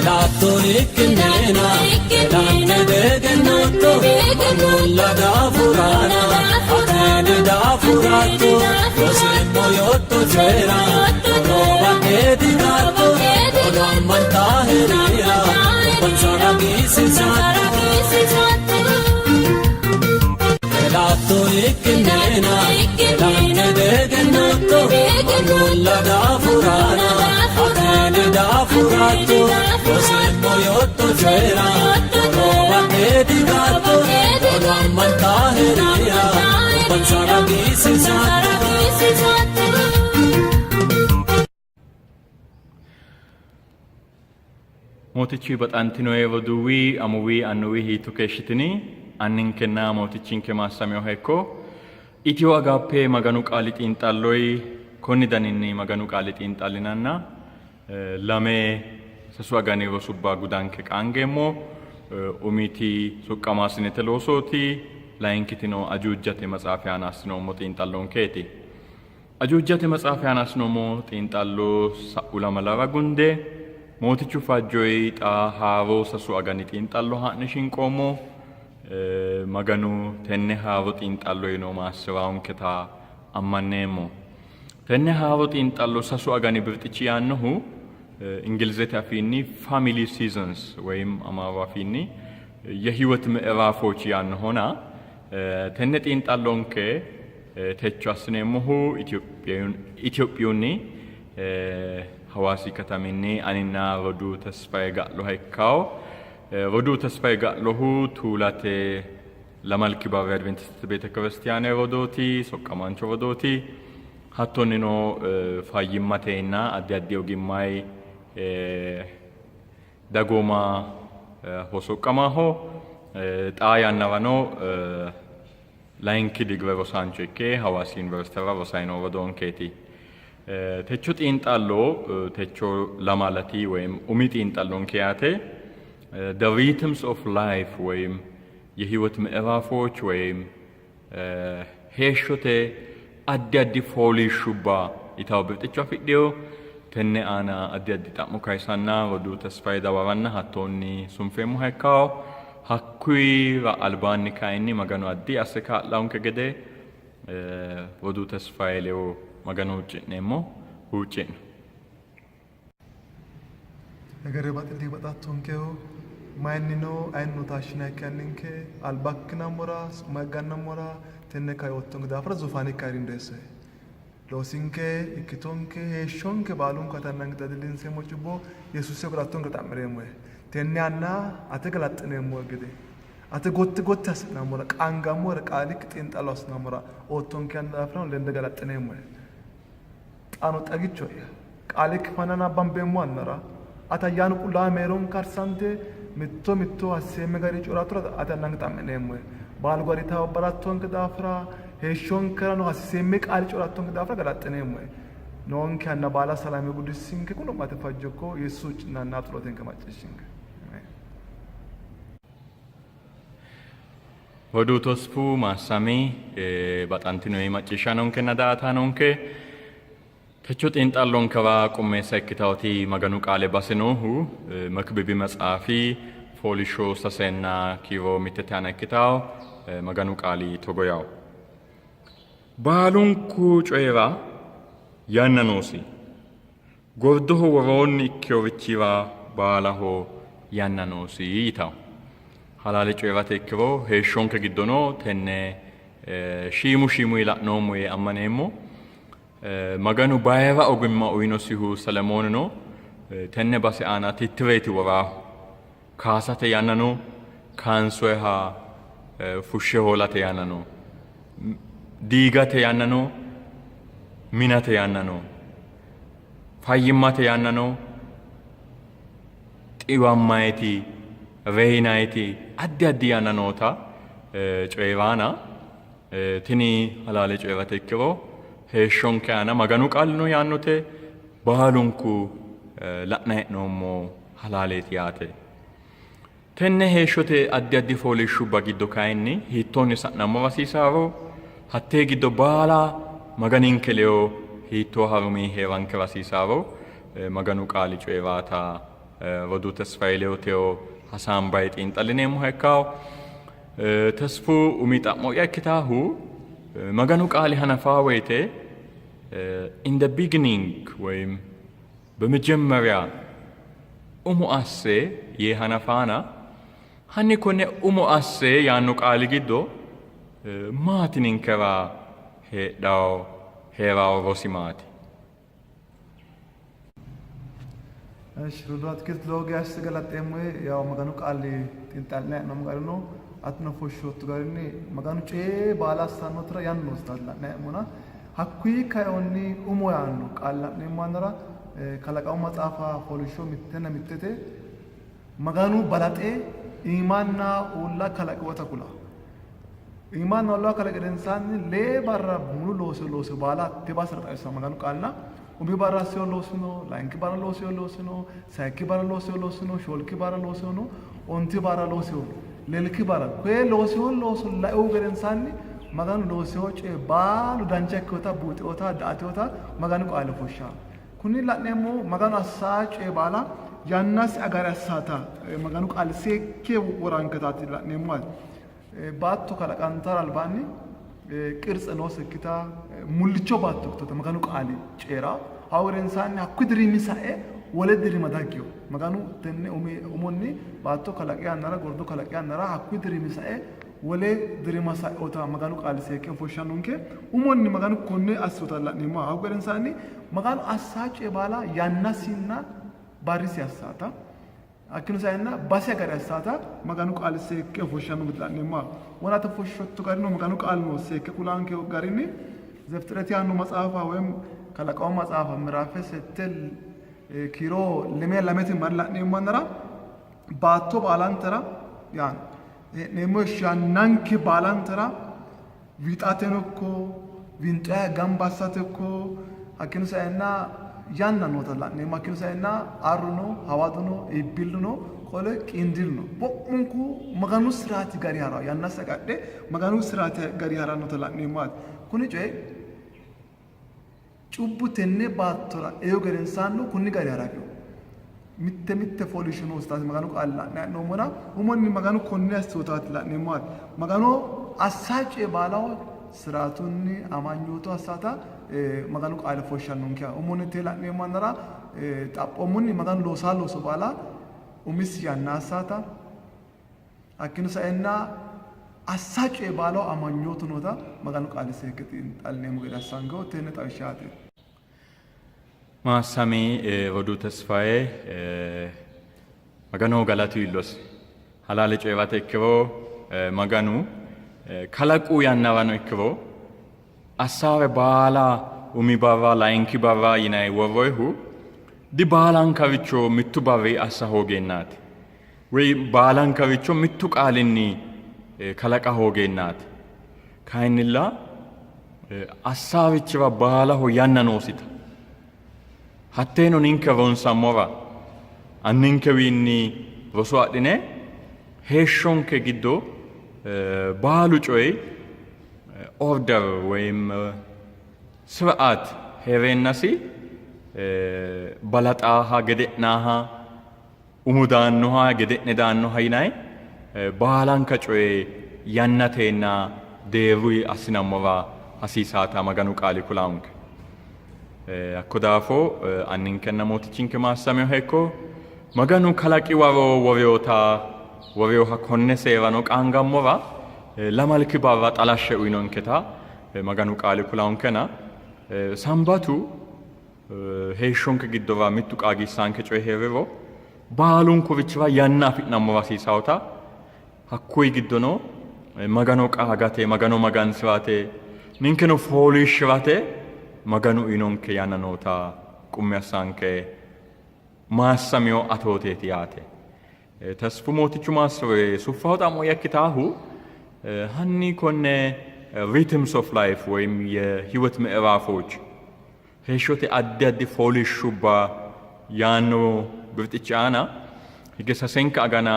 Elatto ikkinnina elante degennootto mannulla daafurana atene daafuratto roseemmo yootto coyira orowa keedigatto olo ammantaherira gobbansara giisisatto. Elatto ikkinnina elante degennootto mannulla daafurana atene daafuratto roseemmo yootto coyira orowa keedigatto olo ammantaherira gobbansara giisisatto. Mootichu baxantinoe roduuwi, amuwi, annuwi hiitto keeshshitini? Anninkenna Mootichinke maassaminoha ikko. Itiyo Agaappe Maganu Qaali xiinxalloyi konni daninni Maganu Qaali xiinxallinanna lame sasu agani rosubba gudanke qaangeemmo. Umiti soqqamaasinete loosooti, layinkitino ajuujate maxaafi aana assinoommo xiinxallonkeeti. Ajuujate maxaafi aana assinoommo xiinxallo sa'u lamalara gunde Mootichu fajjoyi xa haaro sasu agani xiinxallo haa'ne shinqoommo. Maganu tenne haaro xiinxalloyino maassi'raonketa ammanneemmo. Tenne haaro xiinxallo sasu agani birxichi yaannohu Ingilizete afiinni Family Seasons woyim Amaaru afiinni የህይወት ምዕራፎች yaannohona tenne xiinxallonke techo assineemmohu Itophiyunni Hawaasi kataminni aninna roduu Tesfaye Ga'loha ikkawo. Roduu Tesfaye Ga'lohu Tuulate lamalki barri Adventistete Beetekiristiyaane rodooti, soqqamaancho rodooti. Hattonnino fayyimmatenna addi addi ogimmayi dagooma soqqamaho. Xaa yannarano layinki digire rosaancho ikke Hawaasi Yuniversitera rosayi noo rodoonkeeti. Techo xiinxallo techo lamalati woyim umi xiinxallonke yaate The Rhythms of Life woyim የህይወት ምዕራፎች ወይም heeshshote addi addi fooliishshubba yitawo birxicho afidhino. Tenne aana addi addi xa'mo kayisanna roduu Tesfaye dawaranna hattoonni sunfeemmoha ikkawo. Hakkuyira albaanni kayinni Maganu addi asse kaa'lawonke gede roduu Tesfaye ledo Magano huucci'neemmo. Huucci'no. Hegere baxilli baxattonkehu mayinnino ayinno taashshinayikki Anninke albakki nammora su'ma gannammora tenne kayi oottonke daafira zuufaanikki ayirrindeessohe. Loosinke, ikkitonke, heeshshonke baalunku atannanke dadillinseemmo cubbo Yesuusi agurattonke xa'mireemmohe. Tenne yanna ate galaxxineemmo gede ate gotti gotti assi'nammora qaangammora qaalikki xiinxallo assinammora oottonke yanna daafirano lende galaxxineemmohe. Xaano xagicho'ya, qaalekki fanna nabbambeemmo yannara, ati ayyaanu qullaawa mereeronke karsante mitto mitto hasseemme gari coyi'rattora ate annanke xa'mi'neemmohe. Baalu gari taabbarattonke daafira, heeshshonkerano hasiiseemme qaali coyi'rattonke daafira galaxxineemmohe. Noonke yanna baala salaame gudissinke, kunu'mate fajjokko Yesuusi huucci'nanna xulootenke macciishshinke. Amen. Roduu Tosfu Maassami baxantinori macciishshaanonkenna daa''ataanonke techo xiinxallonkera qummeessa ikkitawoti Maganu Qaale base noohu Mekibibi maxaafi fooliishsho sasenna kiiro mittete aana ikkitawo Maganu Qaali togo yawo. Baalunku coyira yanna noosi. Gordoho woroonni ikkinorichira baalaho yanna noosi yitanno. Halaale coyi'rate ikkiro heeshshonke giddono tenne shiimu shiimuyi la'noommo yee ammaneemmo. Maganu bayira ogimma uyinosihu Selemoonino tenne base aana tittireeti woraahu. Kaasate yanna no, kaansoyiha fushshe hoolate yanna no, diigate yanna no, minate yanna no, fayyimmate yanna no, xiwammayiti, reyinayiti addi addi yanna noota coyi'raana tini halaale coyi'rate ikkiro heeshshonke aana Maganu qaalino yaannote baalunku la'nanni hee'noommo halaaleeti yaate. Tenne heeshshote addi addi fooliishshubba giddo kayinni hiittoonni sa'nammora hasiisaaro, hattee giddo baala Maganinke ledo hiittoo harumi hee'rankera hasiisaaro Maganu qaali coyi'raata Roduu Tesfaye ledo teyo hasaambayi xiinxallineemmoha ikkawo. Tesfu umi xa'mo'ya ikkitaahu Maganu qaali hanafaa woyite in the beginning ወይም በመጀመሪያ umo asse yee hanafaana hanni konne umo asse yaanno qaali giddo maati ninkera heedhawo hee'rawo rosi maati? እሺ roduu Atikilti lowo geeshsha galaxxeemmohe. Yaw Maganu qaali xiinxalline hee'noommo garino atino fushshootto garinni Maganu coye baala assannotera yanna noosita la'ne hee'nommona hakkuyi kainohunni umo yaanno qaale la'neemmo yannara Kalaqamu maxaafa fooliishsho mittenna mittete Maganu balaxe iimanna uulla kalaqinota kulanno. Iimanna uulla kalaqi gedensaanni lee barra mulu loosino looso baala hatte basera xawisanno Maganu qaalina. Umi barra assino loosino, layinki barra loosino loosino, sayikki barra loosino loosino, shoolki barra loosino, onti barra loosino, leelki barra koye loosino looso laihu gedensaanni Maganu loosino coye baalu dancha ikkinota buuxinota da''atinota Maganu qaali fushshanno. Kunni la'neemmohu Maganu assaa coye baala yannasi agare assaata Maganu qaali seekke woranketaati la'neemmohu. Baatto kalaqantara albaanni qirtse noosekkita mullicho baatto ikkitota Maganu qaali coyi'ranno. Hakko gedensaanni hakkuyi dirimi sae wole dirima daggino. Maganu tenne umonni baatto kalaqi yannara, gordo kalaqi yannara hakkuyi dirimi sae wole dirima sainota Maganu qaali seekke fushshannonke. Umonni Maganu konne assinota la'neemmo. Hakko gedensaanni Maganu assaa coye baala yannasinna barrisi assaata. Hakkiino saenna base agare assaata Maganu qaali seekke fushshanno gede la'neemmo. Wonate fushshotto garino Maganu qaalino seekke kulanke garinni Zefixireti yaanno maxaafa woyim Kalaqamu maxaafa miraafe sette kiiro leme lamete marre la'neemmo yannara baatto baalantera yaano hee'neemmo yannanke baalantera wixateno ikko winxoyiha gamba assate ikko hakkiino saenna yanna noota la'neemmo. Hakkiino saenna arru no, hawadu no, iibbillu no, qole qiindilu no. Wo'munku Maganu siraati gari ha'ranno. Yannasi agadhe Maganu siraati gari ha'rannota la'neemmo. Kuni coyi Cubbu tenne baattora eihu gedensaannino kunni gari harafino. Mitte mitte fooliishsho noositaati Maganu qaali la'nanni hee'noommona, umonni Maganu konne assinotaati la'neemmowaati. Maganu assa coye baalaho siraatunni amanyootu assata Maganu qaali foshshannonkeha. Umonni tee la'neemmo yannara xaphoomunni Maganu loosaa looso baala umisi yanna assata, Hakkiino saenna assa coye baalaho amanyootu noota Maganu Qaali seekke xiinxallineemmo gede assankeho tenne xawishshaati. Maassami Roduu Tesfaye Maganoho galatu iillosi. Halaale coyi'rate ikkiro Maganu kalaqu yannarano ikkiro assaare baala umi barra layinki barra yinanni worroyihu dibaalanka mittu barri assa hoogeennaati. Woy baalankaricho mittu qaalinni kalaqa hoogeennaati. Kayinnilla assaarichira baalaho yanna noosita. Hatteeno ninke ronsammora anninkewiinni roso adhine heeshshonke giddo baalu coyi order woyim sir'aat hee'reennasi balaxaaha gede'naaha Umo daannoha gede'ne daannoha yinanni baalanka coye yannatenna deerruyi assinammora hasiisaata Maganu qaali kulaanke. Hakko daafo Anninkenna Mootichinke maassaminoha ikko, Maganu kalaqi waro worewota worewoha konne seerano qaangammora lamalki barra xalashshe uyinonketa Maganu qaali kulaankena Sambatu Heeshshonke giddora mittu qaagiissaanke coyi hee'riro, baalunkurichira yanna afi'nammora hasiisaawota, hakkuyi giddono Magano qaagate, Magano magansi'rate, ninkeno fooliishshi'rate Maganu uyinonke yanna noota qummi assanke maassamino atooteeti yaate. Tasfu Mootichu maassore suffaho xa'mo'ya ikkitaahu hanni konne Rhythms of Life ወይም የህይወት ምዕራፎች Heeshshote addi addi fooliishshubba yaanno birxichi aana hige sasenka agana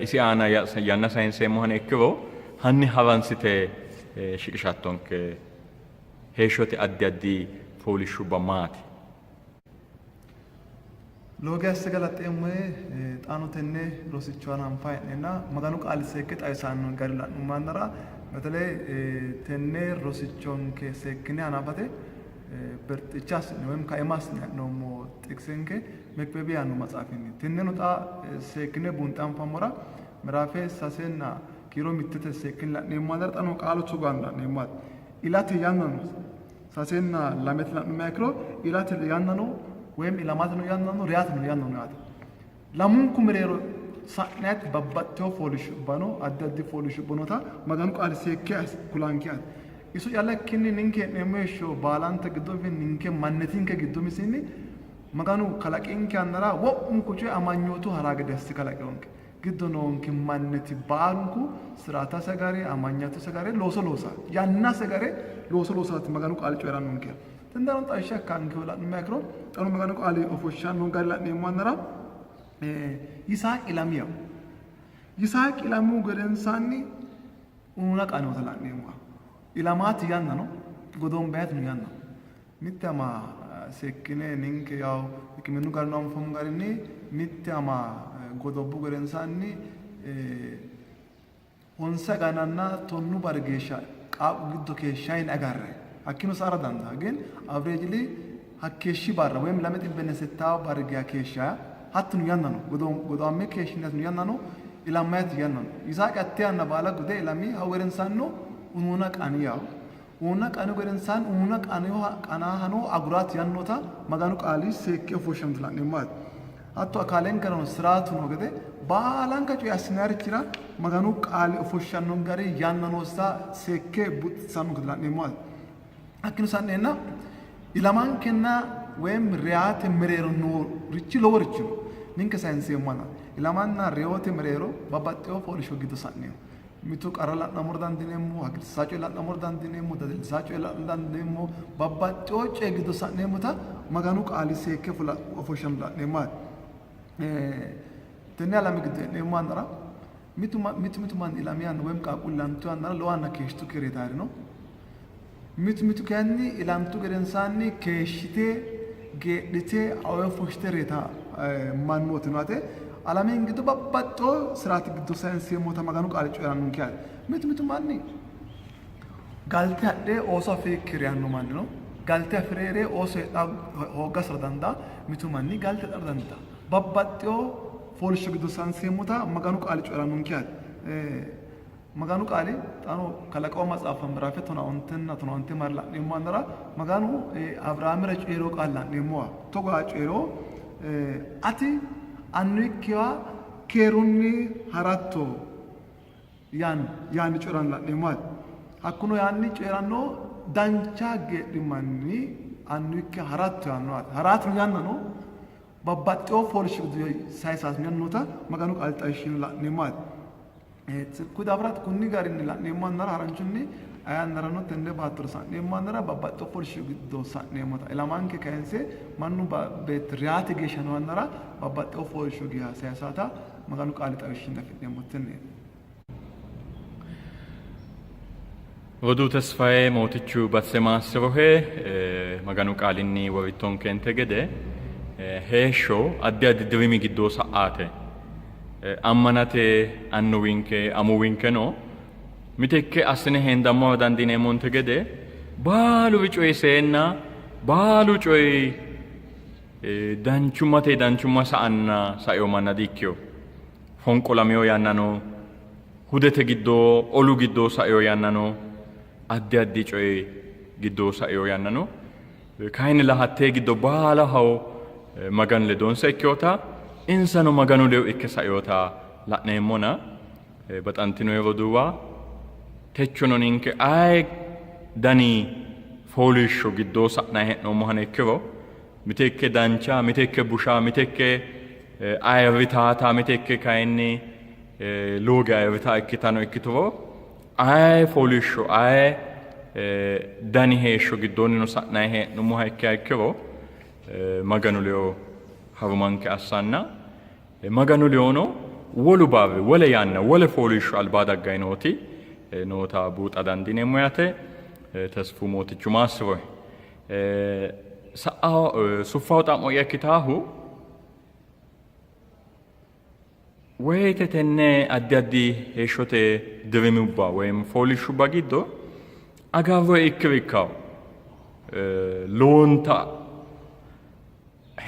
isi aana yanna sayinseemmohano ikkiro hanni haransite shiqishattonke heeshshote addi addi fooliishshubba maati? Lowo geya asse galaxxeemmohe, xaano tenne rosicho hananfayi hee'neenna Maganu qaali seekke xawisanno gari la'nummo yannara beteley tenne rosichonke seekkine hanafate birxicha assi'ne woyim kaima assi'ne ha'noommo xiqisenke Mekibebi yaanno maxaafinni. Tenneno xa seekkine buunxe anfammora miraafe sasenna kiiro mittete seekkine la'neemmo yannara xa noo qaalu togo yaanno la'neemmo yaate. Ilate yanna no. Sasenna lamete la'nummoha ikkiro ilate yanna no woyim ilamate no yanna no reyate no yanna no yaate. Lamunku mereero sa'nayiti babbaxxitewo fooliishshubba no, addi addi fooliishshubba noota Maganu qaali seekke kulanke yaate. Iso calla ikkinni ninke hee'neemmo heeshsho baalante giddo ninke mannitinke giddo misinni Maganu kalaqinke yannara wo'munku coyi amanyootu ha'raa gede asse kalaqinonke. Giddo noonke manniti baalunku siraatase gare, amanyatuse gare looso loosa, yannase gare looso loosaati Maganu qaali coyi'rannonke. Tenne daafira xawishsha ikkankehu la'nummoha ikkiro, xaano Maganu qaali ofoshshanno gari la'neemmo yannara Yisaaqi ilamiya. Yisaaqi ilamihu gedensaanni unuuna qanota la'neemmo. Ilamaati yanna no, godombayati no yanna no. Mitte ama seekkine ninke yawo hikkiminnu garino anfoommo garinni mitte ama godobbu gedensaanni honse agananna tonnu bari geeshsha qaaqqu giddo keeshsha yine agarre hakkiino sa''ara dandaanno. Gin averejili hakkeeshshi barra woyim lame xibbenna settaa barri geya keeshsha hattino yanna no. Godowamme keeshshinatino yanna no, ilammayati yanna no. Yisaaqi hatte yanna baala gude ilami, hakko gedensaannino unuuna qani yawo. Unuuna qanihu gedensaanni unuuna qanaahano aguraati yannota Maganu qaali seekke ofoshshanota la'neemmo yaate. Hatto akaalenkerano siraatu noo gede baalanka coye assinannirichira Maganu qaali ofoshshanno gari yanna noosita seekke buuxisannonke la'neemmo yaate. Hakkiino sa'neenna ilamankenna woyim reyaate mereero noorichi loworichi no. Ninke sayinseemmona ilamanna reyote mereero babbaxxewo fooliishsho giddo sa'neemmo. Mitu qarra la'nammora dandiineemmo, hagiirsiisaa coye la'nammora dandiineemmo, dadillisaa coye la'na dandiineemmo, babbaxxewo coye giddo sa'neemmota Maganu qaali seekke ofoshshanno la'neemmo yaate. Tenne alame giddo hee'neemmo yannara mitu mitu manni ilami yanna woyim qaaqquullu ilantu yannara lowo yanna keeshshitukki reyitaari no. Mitu mitu kayinni ilantu gedensaanni keeshshite geedhite awe fushshite reyita mannooti no yaate. Alamenke giddo babbaxxewo siraati giddo sayinseemmota Maganu qaali coyi'rannonke yaate. Mitu mitu manni galte adhe ooso afi'rikki reyanno manni no. Galte afi're ree ooso heedha hooggasira dandaa. Mitu manni galte adhara dandaa. Babbaxxewo fooliishsho giddo sayinseemmota Maganu qaali coyi'rannonke yaate. Maganu qaali xaano Kalaqamu maxaafa miraafe tonaa ontenna tonaa onte marre la'neemmo yannara Maganu Abiraamira coyi'rino qaale la'neemmowa togo yaa coyi'rino, Ati annikkiwa keerunni ha'ratto yaanni yaanni coyi'ranna la'neemmo yaate. Hakkuno yaanni coyi'ranno dancha geedhimmanni annikkiwa ha'ratto yaanno yaate. Ha'ratino yannano babbaxxewo fooliishsho giddo sayisatino yannota Maganu qaali xawishshinni la'neemmo yaate. Hakkuyi daafira kunni garinni la'neemmo yannara haranchunni aye yannarano tenne baattora sa'neemmo yannara babbaxxino fooliishsho giddo sa'neemmota ilamanke kayinse mannu beetti reyate geeshsha noo yannara babbaxxino fooliishsho geeshsha sayisata Maganu qaali xawishshinni afi'neemmo tenneeti. Roduu Tesfaye Mootichu batise maassirohe Maganu qaalinni worittonkente gede heeshsho addi addi dirimi giddo sa''ate ammanate annuwinke amuwinkeno mitekke assine hendammora dandiineemmonte gede baaluri coyi seenna baalu coyi danchummate danchumma sa'anna saeo manna di''ikkino. Fonqolamino yanna no, hudete giddo, olu giddo saino yanna no, addi addi coyi giddo saino yanna no. Kayinnilla hattee giddo baalaho Maganu ledonsa ikkinota, insano Maganu ledo ikke sainota la'neemmona, baxantinoyi roduuwa, techono ninke aye dani fooliishsho giddo sa'nanni hee'noommohano ikkiro, miteekke dancha, miteekke busha, miteekke ayirritaata, miteekke kayinni lowo geya ayirritaa ikkitano ikkituro, aye fooliishsho, aye dani heeshsho giddoonnino sa'nanni hee'nummoha ikkiha ikkiro, Maganu ledo harumanke assanna Maganu ledono wolu barri, wole yanna, wole fooliishsho albaa dagganni nooti noota buuxa dandiineemmo yaate. Tesfu Mootichu maassirohe. Sa'aho suffaho xa'mo'ya ikkitaahu. Woyite tenne addi addi heeshshote dirimubba woyim fooliishshubba giddo agarroe ikkiro ikkawo lowonta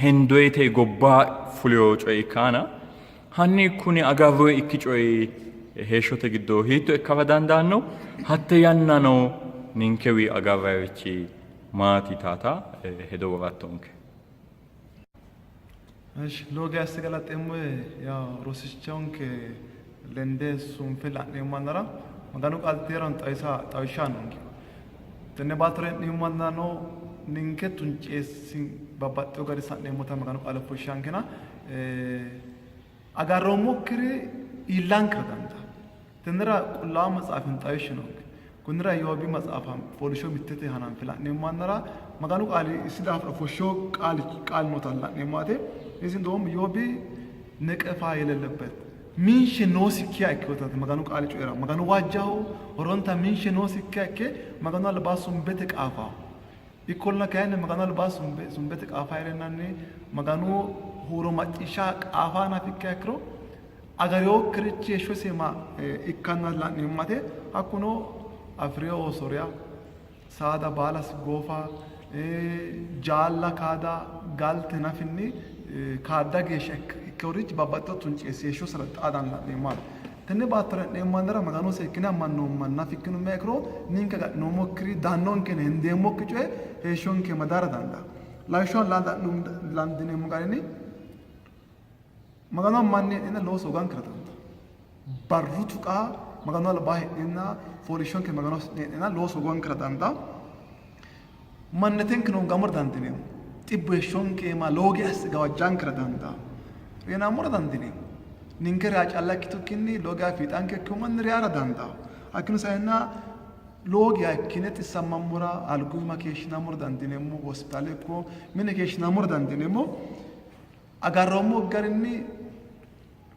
hendoyete gobba fulino coyi ikkaana hanni kuni agarroe ikki coyi heeshshote giddo hiitto ikkara dandaanno? Hatte yannano ninkewi agarrayirichi maati taata hedo worattonke. Eshi lowo geya asse galaxxeemmohe yaw rosichonke lende sunfe la'neemmo yannara Maganu qaali teerano xawisa xawishsha aannonke. Tenne baattora hee'neemmo yannarano ninke tunceessi babbaxxewo gari sa'neemmota Maganu qaali fushshankena agarroommokkiri iillankera dandaanno. Tennera Qullaawu Maxaafino xawishshi noonke. Kunnira Iyyoobi maxaafa fooliishsho mittete hananfe la'neemmo yannara Maganu qaali isi daafira fushshino qaali qaali noota la'neemmo yaate. Isi እንደውም Iyyoobi neqefa yelelebet minshe noosikkiha ikkinota Maganu qaali coyi'ranno. Maganu waajjaho horonta minshe noosikkiha ikke Maganu albaa sumbete qaafaho. Ikkollana kayinni Maganu albaa sumbete qaafa hee'reennanni Maganu huuro macciishsha qaafa hanafikkiha ikkiro agarinokkirichi heeshshosi iima ikkanna la'neemmo yaate. Hakkuno afi'rino ooso reya, saada baalasi goofa, jaalla kaada, galte nafinni kaadda geeshsha ikkinorichi babbaxxino tunceessi heeshshosira xaadanna la'neemmo yaate. Tenne baattora hee'neemmo yannara Magano seekkine ammannoommo manna ikkinummoha ikkiro ninke agadhinoommokkiri daannonke yine hendeemmokki coye heeshshonke madaara dandaanno. Lawishshaho dandiineemmo garinni Maganu ammanne hee'neenna looso hoogankera dandaanno. Barru tuqa Maganu albaa hee'neenna fooliishshonke Magano hasi'ne hee'neenna looso hoogankera dandaanno. Mannetenkeno hoongammora dandiineemmo. Xibbu heeshshonke iima lowo geya asse gawajjankera dandaanno. Reyinammora dandiineemmo. Ninke reya calla ikkitukkinni lowo geya fiixanke ikkino manni reyara dandaanno. Hakkiino saenna lowo geya ikkine xissammammora algu iima keeshshinammora dandiineemmo. Hospitaale ikko mine keeshshinammora dandiineemmo. Agarroommo garinni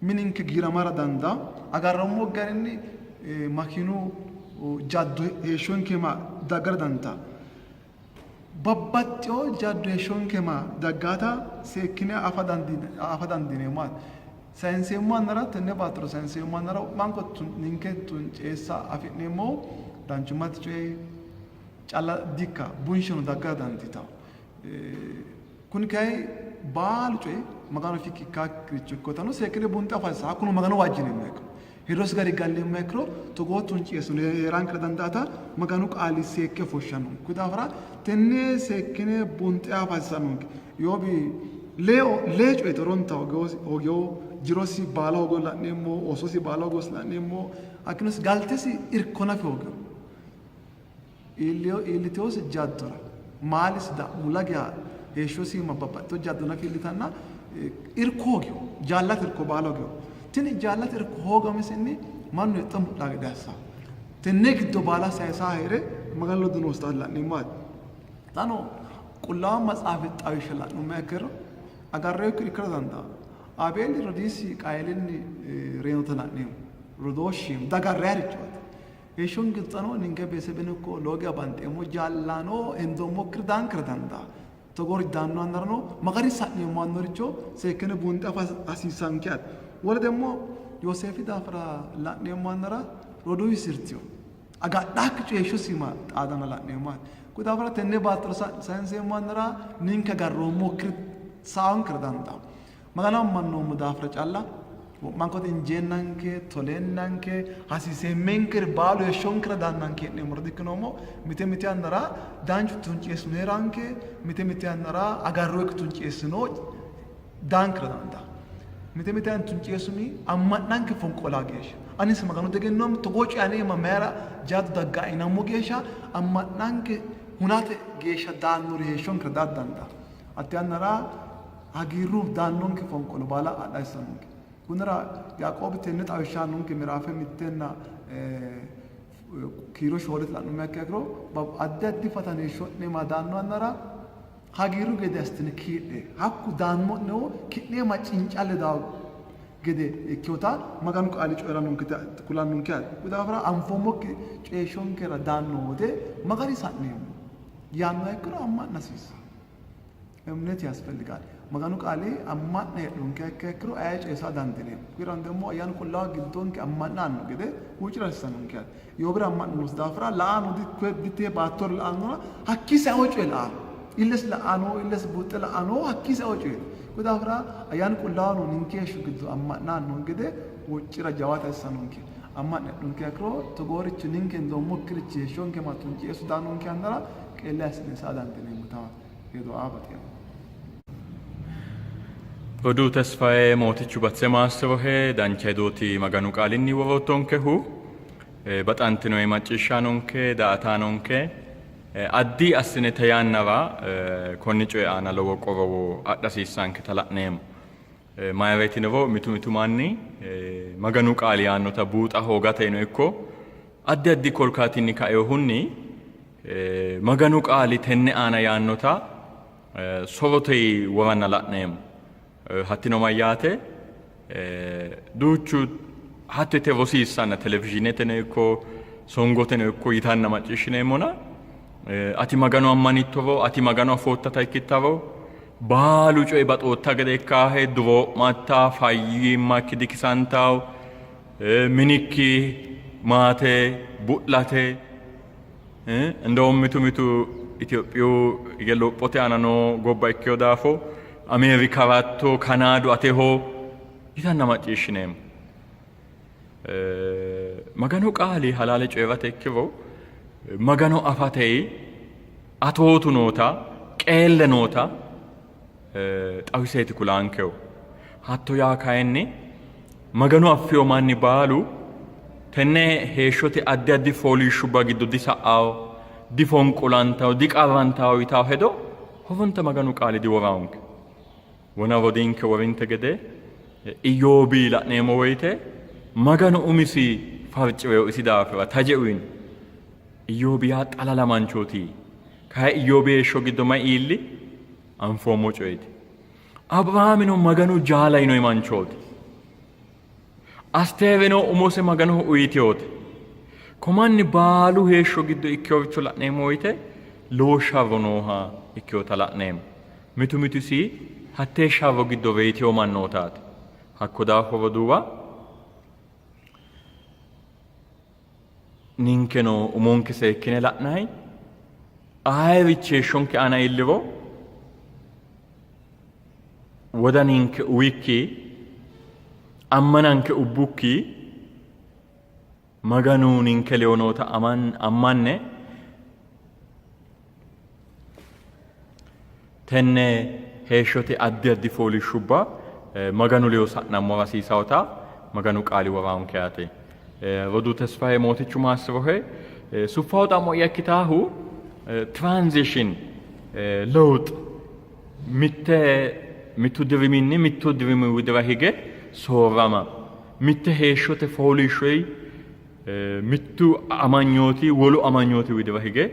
mininke giiramara dandaanno. Agarroommo garinni makiinu jaddo heeshshonke iima daggara dandiitanno. Babbaxxewo jaddo heeshshonke iima daggata seekkine afa dandiineemmo yaate. Sayinseemmo yannara tenne baattora sayinseemmo yannara wo'manko ninke tunceessa afi'neemmohu danchummate coye calla di''ikkanno bunsheno daggara dandiitanno. Kuni kayi baalu coyi Maganu afikki ikkakkiricho ikkinotano seekkine buunxe afa hasiissanno. Hakkuno Magano waajjineemmoha ikkiro, hedosi gari galleemmoha ikkiro togoo tunceessuno hee'rankera dandaata Maganu qaali seekke fushshannonke. Kuyi daafira tenne seekkine buunxe afa hasiissannonke. Iyyoobi lee coye horonta hoogino, jirosi baala hoogino la'neemmo, oososi baala hooginosi la'neemmo, hakkiino galtesi irko nafi hoogino. Iillitinosi jaddora maalisi mulla geya heeshshosi iima babbaxxitino jaddo nafa iillitanna irko hoogino, jaallate irko baala hoogino. Tini jaallate irko hoogamisinni mannu hexxo mudhaa gede assanno. Tenne giddo baala sayisaa hee're Maganu ledo noosita la'neemmo yaate. Xaano Qullaawu Maxaafi xawishsha la'nummoha ikkiro agarroyikkiri ikkara dandaanno. Abeeli rodiisi Qaayeelinni reyinota la'neemmo. Rodoo shiino dagarrayirichooti. Heeshshonke giddono ninke beetesebeno ikko lowo geya banxeemmo jaallano hendoommokkiri daankera dandaanno. Togoori daanno yannarano ma garinni sa'neemmo yaannoricho seekkine buunxe afa hasiissanke yaate. Wole demmo Yooseefi daafira la'neemmo yannara roduuwisi sirtino. Agadhaakki coyi heeshshosi iima xaadanna la'neemmo yaate. Kuyi daafira tenne baattora sayinseemmo yannara ninke agarroommokkiri saankera dandaanno. Magano ammannoommo daafira calla wo'mankote injeennanke, toleennanke, hasiiseemmenkeri baalu heeshshonkera daannanke hee'neemmore dikkinoommo. Mite mite yannara danchu tunceessuno hee'ranke, mite mite yannara agarroyikki tunceessino daankera dandaanno. Mite mite yanna tunceessuni amma'nanke fonqolaa geeshsha anis Maganu diegennoommo togoo coyi ane iima mayira jaddo daggae yinammo geeshsha amma'nanke hunate geeshsha daannori heeshshonkera daa dandaanno. Hatte yannara hagiirru daannonke fonqolo baala adha hasiissannonke. Kunnira Yaaqoobi tenne xawishsha aannonke miraafe mittenna kiiro shoolete la'nummoha ikkiha ikkiro addi addi fatani heeshsho'ne iima daanno yannara hagiirru gede assitine kiidhe. Hakku daanno'nehu ki'ne iima cincalle daa gede ikkinota Maganu qaali coyi'rannonketa kulannonke yaate. Hakkuyi daafira anfoommokki coyi heeshshonkera daanno wote magari sa'neemmo yaannoha ikkiro amma'na hasiissanno. እምነት ያስፈልጋል። Maganu qaali amma'na heedhunkeha ikkiha ikkiro aye coye saa dandiineemmo. Kuyiirano demmo ayyaanu qullaawa giddonke amma'na aanno gede huuccira hasiissannonke yaate. Iyyoobira amma'na noosi daafira la'ano dittee baattora la'annona hakkii saino coye la'ano. Illesi la'ano, illesi buuxxe la'ano hakkii saino coyeeti. Kuyi daafira ayyaanu qullaawano ninke heeshsho giddo amma'na aannonke gede huuccira jawaata hasiissannonke. Amma'na heedhunkeha ikkiro togoorichi ninke hendoommokkirichi heeshshonke ma tunceessu daannonke yannara qeelle assine saa dandiineemmota hedo aa baxeemmo. Roduu Tesfaye Mootichu batise maassirohe, dancha hedooti Maganu qaalinni woroottonkehu. Baxantinoi macciishshaanonke, daa''ataanonke, addi assine te yannara konni coyi aana lowo qorowo adha hasiissaanketa la'neemmo. Mayira yitiniro mitu mitu manni Maganu qaali yaannota buuxa hoogateno ikko addi addi korkaatinni kainohunni Maganu qaali tenne aana yaannota sorote woranna la'neemmo. Hattino mayyaate? Duuchu hatto yite rosiissanna televizhiineteno ikko songoteno ikko yitanna macciishshineemmona ati Magano ammanittoro, ati Magano afoottata ikkittaro baalu coyi baxootta gede ikkaahe, duroo'matta, fayyimmakki dikisantawo, minikki maate bu'late. እንደውም mitu mitu Itophiyu hige lophote aana noo gobba ikkino daafo Ameerika ratto Kanaadu ateho yitanna macciishshineemmo. Maganu qaali halaale coyi'rate ikkiro Magano afate atootu noota qeelle noota xawiseeti kulaankehu. Hatto yaa kayinni Maganu affino manni baalu tenne heeshshote addi addi fooliishshubba giddo disa''awo, difonqolantawo, diqarrantawo yitawo hedo horonta Maganu qaali diworaonke. Wona rodiinke worinte gede Iyyoobi la'neemmo woyite Maganu umisi farci'rino isi daafira taje uyino. Iyyoobi yaa xalala manchooti. Kayi Iyyoobi heeshsho giddo mayi iilli? Anfoommo coyeeti. Abirahaamino Maganu jaala yinoyi manchooti. Asteerino umose Maganoho uyitinote. Ko manni baalu heeshsho giddo ikkinoricho la'neemmo woyite lowo sharro nooha ikkinota la'neemmo. Mitu mitu isi hattee sharro giddo reyitino mannootaati. Hakko daafo roduuwa, ninkeno umonke seekkine la'nayi ayerichi heeshshonke aana iilliro wodaninke uwikki ammananke ubbukki Maganu ninke ledo noota ammanne tenne heeshshote addi addi fooliishshubba Maganu ledo sa'nammora hasiisawota Maganu qaali woraanke yaate. Roduu Tesfaye Mootichu maassirohe. Suffawo xa'mo'ya ikkitaahu transition lewux mitte mittu diriminni mittu dirimi widira hige soorrama mitte heeshshote fooliishshoyi mittu amanyooti wolu amanyooti widira hige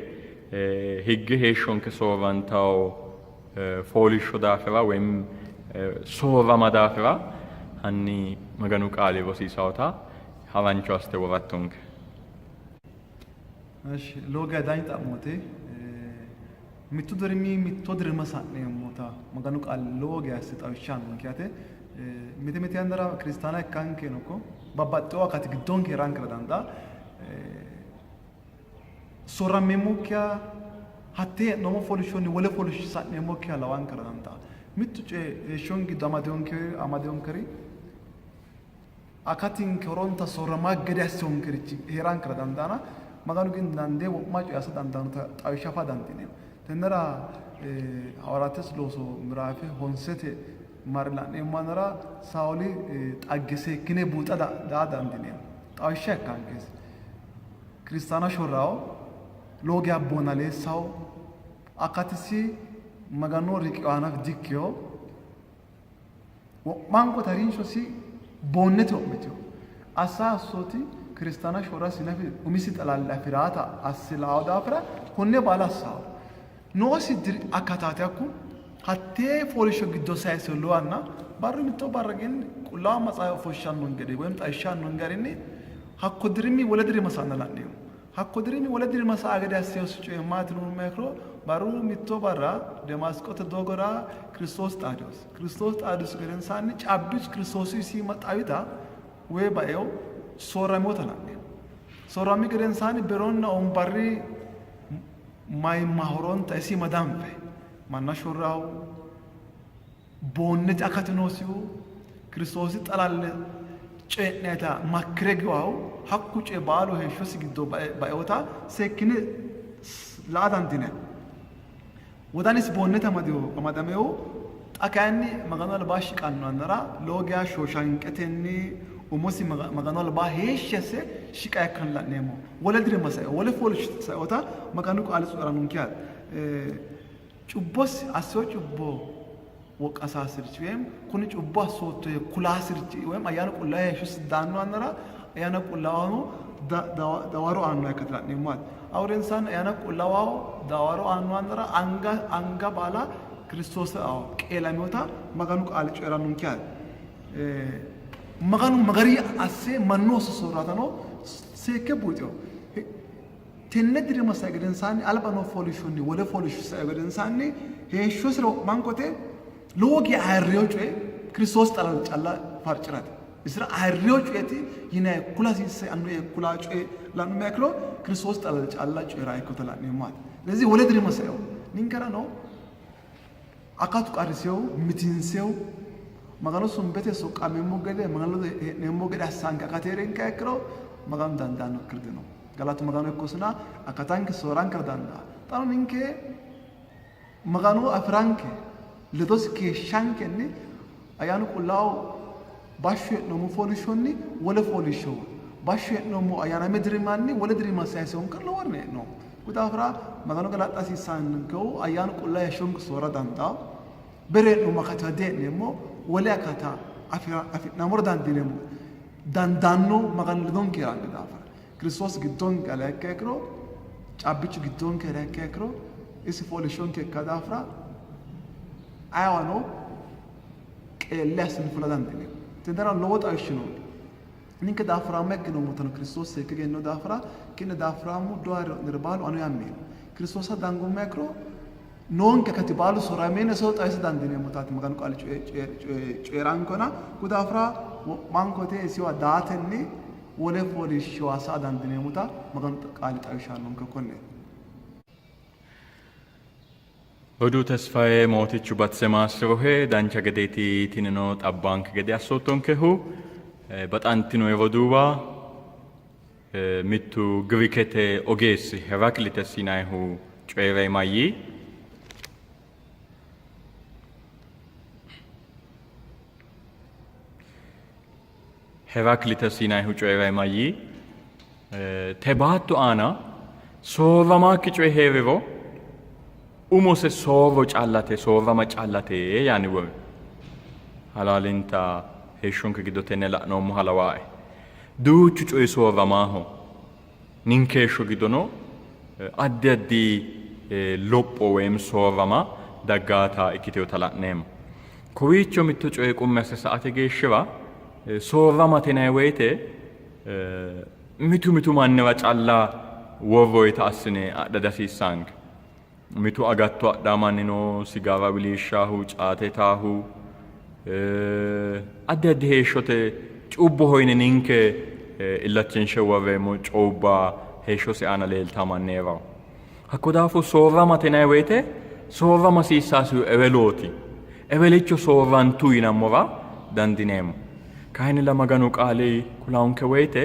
higge heeshshonke soorrantawo fooliishsho daafira woyim soorrama daafira hanni Maganu qaali rosiisawota harancho assite worattonke. Eshi, lowo geya dancha xa'mooti. Mittu dirimi mitto dirima sa'neemmota Maganu qaali lowo geya asse xawishsha aannonke yaate. Mite mite yannara kiristaana ikkankeno ikko babbaxxewo akati giddonke heerankera dandaanno. Soorrammeemmokkiha hattee hee'noommo fooliishshonni wole fooliishsho sa'neemmokkiha lawankera dandaanno. Mittu coyi heeshshonke giddo amadinonkeri akatinke horonta soorramanno gede assinonkerichi heerankera dandaanno. Maganu gin dandee wo'ma coye assa dandaannota xawishsha afa dandiineemmo. Tennera Hawaariyaatesi looso miraafe honsete marre la'neemmo yannara Saaooli xagge seekkine buuxa daa dandiineemmo. Xawishsha ikkanke Kiristaana shorrawo, lowo geya boonaleessaho, akatisi Magano riqiwaanaf dikkino. Wo'manko harinshosi boonnete wo'mitino. Assa assooti Kiristaana shorrasi nafi umisi xalalle afi'raata asse lao daafira konne baala assawo. Noosi diri akataati hakku hattee fooliishsho giddo sayise lowanna barru mitto barra gin Qullaawa Maxaafa fushshannon gede woyim xawishsha aannon garinni hakko dirinni wole dirima sa'na la'neemmo. Hakko dirimi wole dirima sa'a gede assinosi coyi maati yinummoha ikkiro, barru mitto barra Demaasqote doogora Kiristoosi xaadinosi. Kiristoosi xaadisi gedensaanni caabbichu Kiristoosi iima xawita woy baeo soorraminota la'neemmo. Soorrami gedensaanni beronna ombarri mayimma horonta isi iima danfe manna shorrahu, boonnete akati noosihu, Kiristoosi xalalle coyi'nayita makkire giwahu, hakku coyi baalu heeshshosi giddo bainota seekkine la'a dandiinanni. Wodanisi boonnete amadaminohu xa kayinni Maganu albaa shiqanno yannara lowo geya shooshanqetenni umosi Maganu albaa heeshshi asse shiqa ikkanna la'neemmo. Wole dirima saino, wole fooliishsho sainota Maganu qaali coyi'rannonke yaate. Cubbosi assino cubbo woqqasaasirichi woyim kuni cubbo assootto yee kulaasirichi woyim ayyaanu qullaawu heeshshosi daanno yannara ayyaana qullaawano dawaro aanno ikkate la'neemmo yaate. Awurensaanni ayyaana qullaawaho dawaro aanno yannara anga anga baala Kiristoosi qeelaminota Maganu qaali coyi'rannonke yaate. Maganu magari asse mannu ooso soorratano seekke buuxino. Tenne dirima sai gedensaanni alba noo fooliishshonni wole fooliishsho sai gedensaanni heeshshosira wo'mankote lowo geya ayirrino coye Kiristoosi xalala calla farci'rate. Isira ayirrino coyeeti yinanni kula hasiisse annoe kula coye la'nummoha ikkiro Kiristoosi xalala calla coyi'ra ikkinota la'neemmo yaate. ስለዚህ wole dirima saino. Ninkerano akatu qarrisehu mitiinsehu Maganu sumbete soqqammeemmo gede Maganu ledo hee'neemmo gede assanke akati hee'rinkeha ikkiro Maganu dandaannokkiri dino. Galatu Magano ikkosina akatanke soorankera dandaanno. Xaano ninke Maganu afi'ranke ledosi keeshshankenni ayyaanu qullaawu bashsho hee'noommo fooliishshonni wole fooliishshowa bashsho hee'noommo ayyaanaame dirimanni wole dirima sayisonke loworni hee'noommo. Kuyi daafira Magano galaxxa hasiissannonkehu ayyaanu qullaawu heeshshonke soorra dandaanno. Bere hee'noommo akatiwa dihee'neemmo, wole akata afi'nammora dandiineemmo. Dandaanno Maganu ledonke hee'ranno daafira. Kiristoosi giddonke galiha ikkiha ikkiro, caabbichu giddonke hee'riha ikkiha ikkiro, isi fooliishshonke ikka daafira ayewano qeelle assine fula dandiineemmo. Tennera lowo xawishshi noonke. Ninke daafuraamma ikkinoommotano Kiristoosi seekke egennino daafira, ki'ne daafuraammu duhaari'nere baalu ane amme. Kiristoosa dangummoha ikkiro noonke akati baalu soorrameenna iso xawisa dandiineemmotaati Maganu qaali coyi'rankona. Hakkuyi daafira wo'mankote isiwa daatenni wole fooliishshowa sa'a dandiineemmota Maganu qaali xawishannonke konneeti. Roduu Tesfaye Mootichu batise maassirohe, dancha gedeeti tinino xabbaanke gede assoottonkehu. Baxantinoe roduuwa, mittu Girikete ogeessi Heraklites yinannihu coyi're mayyii? Heraklites yinannihu coyi're mayyii? Te baatto aana soorramaakki coyi hee'riro umose soorro callate, soorrama callate yaanni wori. Halaalinta heeshshonke giddo tenne la'noommoha lawaae. Duuchu coyi soorramaaho. Ninke heeshsho giddono addi addi lopho woyim soorrama daggaata ikkitinota la'neemmo. Kowiicho mitto coye qummi asse sa''ate geeshshira soorramate yinanni woyite mitu mitu mannira calla worroyita assine adha dihasiissaanke. Mitu agatto adhaa manni no, sigaara wiliishshaahu, caate itaahu, addi addi heeshshote cubboho yine ninke illachinshe worreemmo coyubba heeshshosi aana leeltaa manni hee'rawo. Hakko daafo soorramate yinanni woyite soorrama hasiissaasihu ewelooti. Ewelicho soorrantu yinammora dandineemmo. Kayinnilla Maganu qaali kulaanke woyite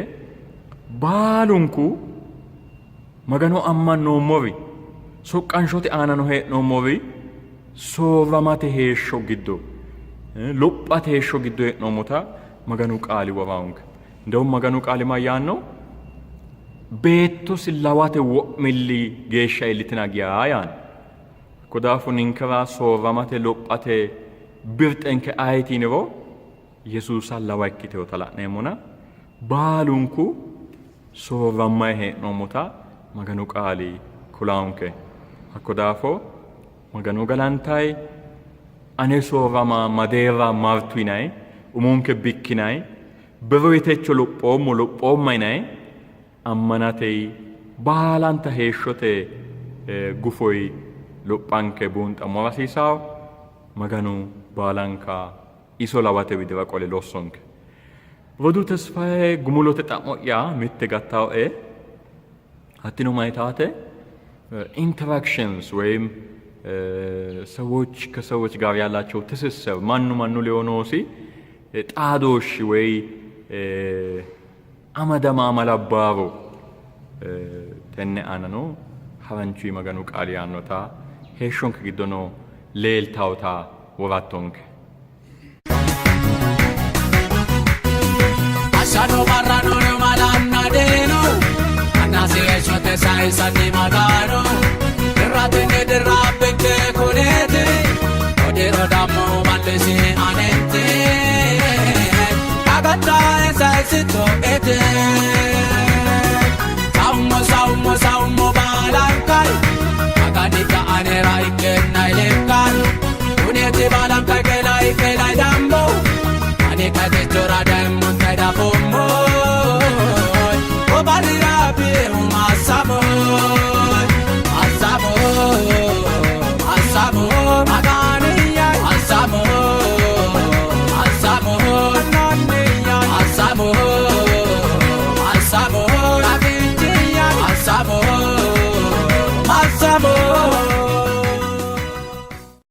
baalunku Magano ammannoommori, soqqanshote aanano hee'noommori soorramate heeshsho giddo, lophate heeshsho giddo hee'noommota Maganu qaali woraonke. Ndawum Maganu qaali mayyaanno? Beettosi lawate wo'milli geeshsha iillitina giya yaanno. Hakko daafo ninkera soorramate lophate birxenke ayeti yiniro Yesuusa lawa ikkiteota la'neemmona baalunku soorrammayi hee'noommota Maganu qaali kulaonke. Hakko daafo Magano galantayi ane soorrama madeerra martu yinayi umonke bikkinayi bero yitecho lophoommo lophoomma yinayi ammanate. Baalanta heeshshote gufoyi lophanke buunxammora hasiisawo. Maganu baalanka iso lawate widira qole lossonke. Roduu Tesfaye, gumulote xa'mo'ya mitte gattaoe. Hattino mayitaate interactions ወይም ሰዎች ከሰዎች ጋር ያላቸው ትስስር mannu mannu ledo noosi xaadooshshi woy amadama amalabbaaro tenne aanano haranchu Maganu qaali yaannota heeshshonke giddono leeltawota worattonke. Hashshano barrano malanna deeno annasi heeshshote sayinsanni magano dirratenni dirra abbite kuneeti odiro dammo mallisi anenti agattae sayisitto ete saummo saummo saummo baalankai maganita anera ikkenna ilekkan kuneeti.